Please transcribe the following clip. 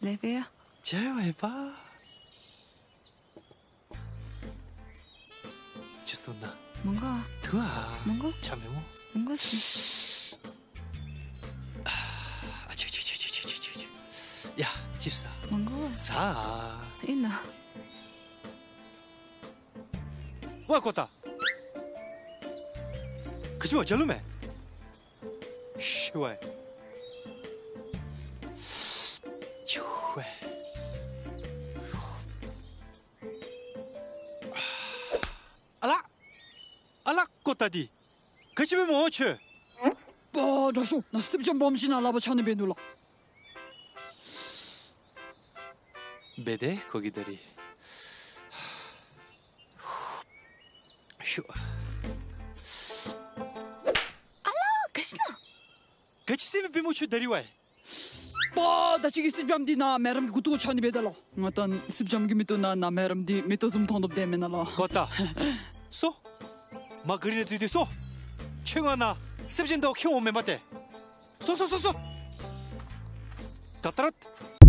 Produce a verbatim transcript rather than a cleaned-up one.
ལེ་པེ་ཡ། ཇའི་ཝེ་པ། ཅི་སྟོན་ན། མོང་གོ། ཐུ་ཨ། མོང་གོ། ཆ་མེ་མོ། མོང་གོ་སི། ཨ་ཆུ་ཆུ་ཆུ། ཡ། ཅིབ་ས། མོང་གོ། ས། ཨིན་ན། ཝ་ཀོ་ཏ། ག་ཅི་བ་ཇ་ལུ་མེ། ཤི་ཝའི། ཆུ་ཝའི། ཨ་ལ། ཨ་ལ་ཀོ་ཏ་དི། ག་ཅི་བེ་མོ་ཆོས། པ་དྲག་ཤོ་ན་སིབ་ཅམ་བམ་ཤི་ན་ལ་བ་ཆ་ནི་བེ་འདུ་ལ། བེ་དེ་ཁོ་གི་ད་རི། ཤུ། ཨ་ལ་ག་ཤི་ན། ག་ཅི་སེ་བི་བི་མོ་ཆུ་ད་རི་ཝའི། པ་ད་ཅི་གི་སི་ཇམ་དི་ན་མེ་རམ་གི་གུ་ཏུ་ཆ་ནི་བེ་ད་ལོ། ང་ཏང་སི་ཇམ་གི་མི་ཏུ་ན་ན་མེ་རམ་དི་མི་ཏུ་ཟུམ་ཐོང་དོབ་དེ་མེ་ན་ལོ། གོ་ཏ། སོ། མ་ག་རི་ན་ཙུ་དི་སོ། ཆེ་ང་ན་སི་ཇམ་དོ་ཁེ་འོ་མེ་མ་ཏེ། སོ་སོ་སོ་སོ། ད་ད་ར།